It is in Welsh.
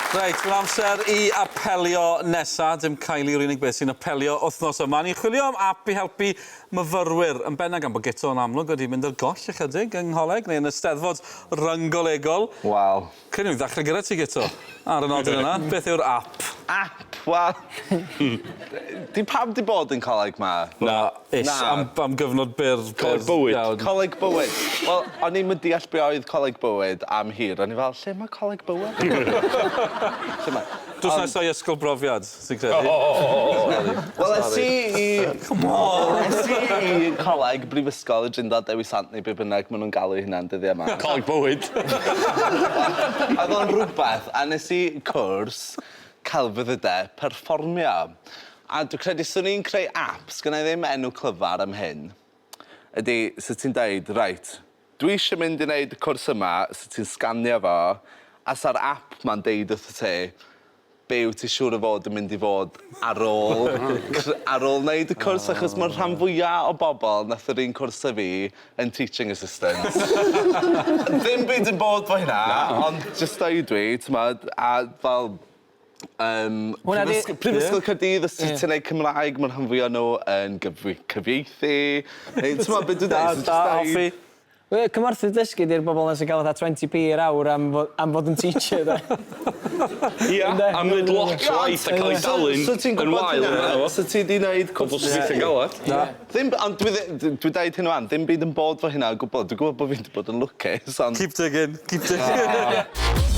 Reit, mae'n amser i apelio nesa. Dim Kylie yw'r unig beth sy'n apelio wythnos yma. Ni'n chwilio am ap i helpu myfyrwyr, yn benna gan bod Guto yn amlwg wedi mynd ar goll ychydig yng ngholeg neu yn y Steddfod Ryng-golegol. Wel. Credu ni ddechrau gyda ti Guto, ar y nodyn yna. Beth yw'r ap? Ap? Wel, 'di pawb 'di bod yn coleg 'ma? Na, ish, Na. am am gyfnod byr, byr Coleg bywyd. iawn. Coleg bywyd. Wel, o'n i'm yn deall be' oedd coleg bywyd am hir. O'n i fel, lle ma' coleg bywyd? Lle ma'? Drws nesa i ysgol brofiad, ti'n credu? Wel, es i i... Come on! Es i i coleg Brifysgol y Drindod Dewi Sant neu be' bynnag ma' nw'n galw 'u hunan dyddia' 'ma. Coleg bywyd. O'dd o'n rwbeth, a nes i cwrs celfyddyde perfformio. A dwi credu swn i'n creu ap, sgynna i ddim enw clyfar am hyn, ydi 'sa ti'n deud reit, dwi isie mynd i neud y cwrs yma, 'sa ti'n sganio fo, a 'sa'r ap 'ma'n deud wrtho ti be' wyt ti siŵr o fod yn mynd i fod ar ôl cr- ar ôl neud y cwrs achos ma'r rhan fwya o bobol nath yr un cwrs â fi yn teaching assistants. Ddim byd yn bod 'fo hynna. Na. Ond jyst deud dwi t'mod a fel yym Hwnna 'di... Prifysg- Prifysgol Caerdydd os ti ti'n neud Cymraeg ma'r rhan fwya o n'w yn gyfri- cyfieithu neu t'mod be' dwi'n Da deud so da jyst deud... hoffi. Wel cymhorthydd dysgu 'di'r bobol 'na sy'n ga'l fatha 20p yr awr am fo- am fod yn teacher 'de. Ia, Ynde? am neud lot o waith a ca'l 'i dalu'n So ti'n yn gwbod wael hynna? amdano fo. So ti 'di neud Pobol cwrs... sy'n gweithio'n galad. Na. Ddim b- ond dwi ddi- d- dwi deud hyn ŵan, ddim byd yn bod 'fo hynna o gwbwl. Dwi gwbod bo' fi 'di bod yn lwcus ond... Keep digging, keep digging.